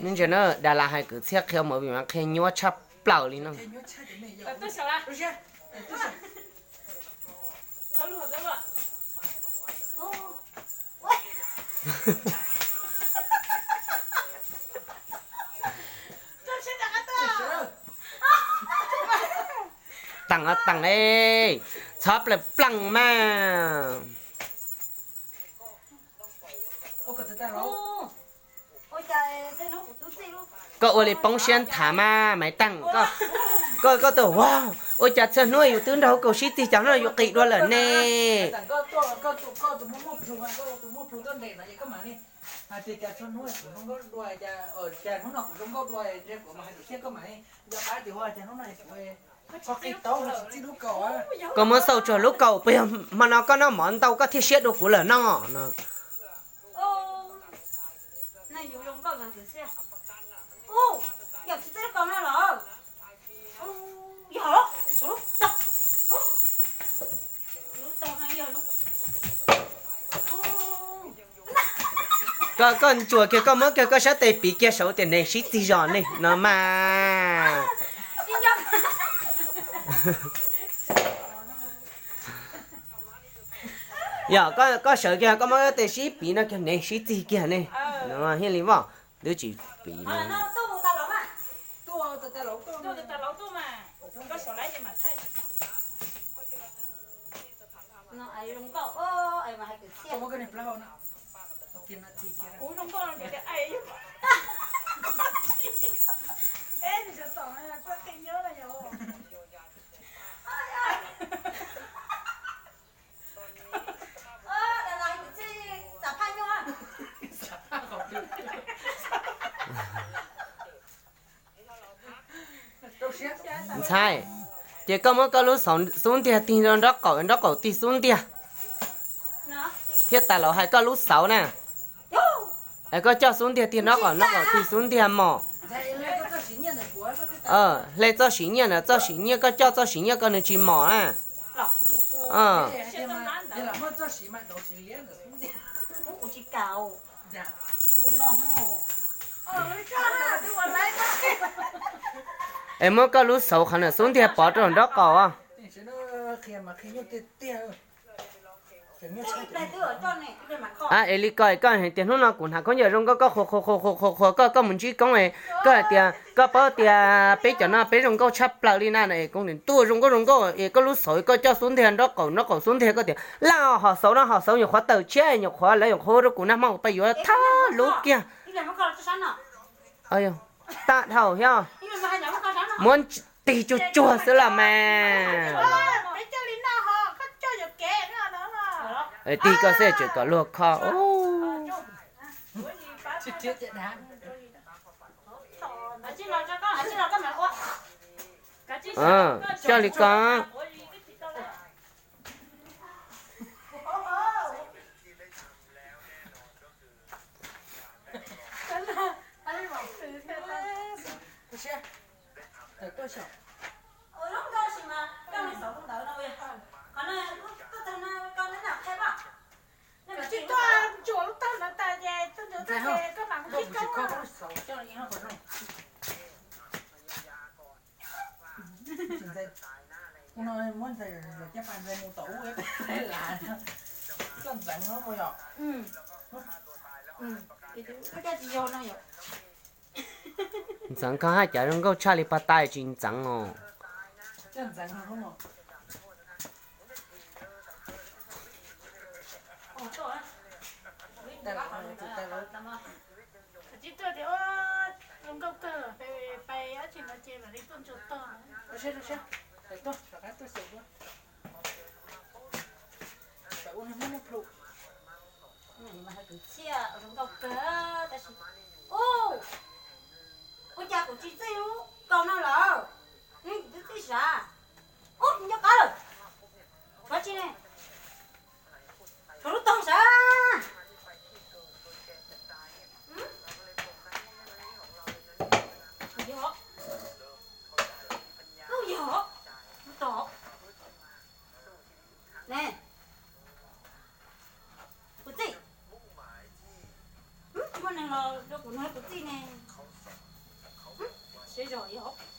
Ntsia na, Dalas hais kwv txhiaj qhia movie mas qhia nyuaj tshaj plaws li no. Teem os teem, txhob plaws pleej mas. Koj ua li poob siab nthav mas Maiv Teem, koj, koj tuaj, ua cas txhua hnub yus twb nrog kaus sib txig, cas hnub no yus qis dua lawm ne? Koj muab xauj tsuag lub kaus, puas yog hmo no koj noj mov ntau koj thiaj siab dua kuv lawm no? Koj, koj ntsuas kiag, koj muab kiag koj sab tes piv kiag saud tias neeg sib txig zos ne no mas. Yog koj sawv kiag koj muab tes sib piv no kiag neeg sib txig kiag ne. Thiaj li voj, twb tsis piv. Ntxhais, ces koj muab koj lub xauv xub ntiag tig rau nraub qaum, nraub qaum tig xub ntiag, thiab tas laus hais koj lub xauv na. Koj coj xub ntiag tig nraub qaum, nraub qaum tig xub ntiag mos. Hle txoj siv nyiaj ntawm txoj siv nyiaj, koj coj txoj siv nyiaj koj nws tsis mos na. Es muab koj lub xauv qhov ntawm xub ntiag pov rau nraub qaum. Es li ko koj hais tias hnub no kuv hnav khaub ncaws zoo nkauj, koj qhuas qhuas qhuas qhuas koj, koj mus ntsib Koob, koj hais tias koj paub tias peb cov no peb zoo nkauj tshaj plaws li na, es Koob tias ntuj zoo nkauj zoo nkauj, es koj lub xauv koj coj xub ntiag nraub qaum, nraub qaum xub ntiag, koj tias laj ho xauv no ho xauv nyuam qhuav tawm tshiab, nyuam qhuav lawv nyuam qhuav rau kuv nag hmo kuv pais yuav thaj lub kiag. Tag dhau thiab, muab tig tsuag tsuag xwb los mas. Tig koj xwb tseem kom luag kho. Coj li ko. Ntxeev koj haj cav zoo nkauj tshaj li pag tas tsis ntxeev os. Tus txiaj zoo nkauj kawg tab sis, ua cas kuv tsis txij lub kaus no lawm? Neb kuv twb txij sav. Ub, nco qab lawm. Kov tsi ne? Kov lub tog sav. Yog, yog, lub tog ne. Kuv txij. Tsis muaj neeg los rau kuv nug kuv txij ne. Zog li hov.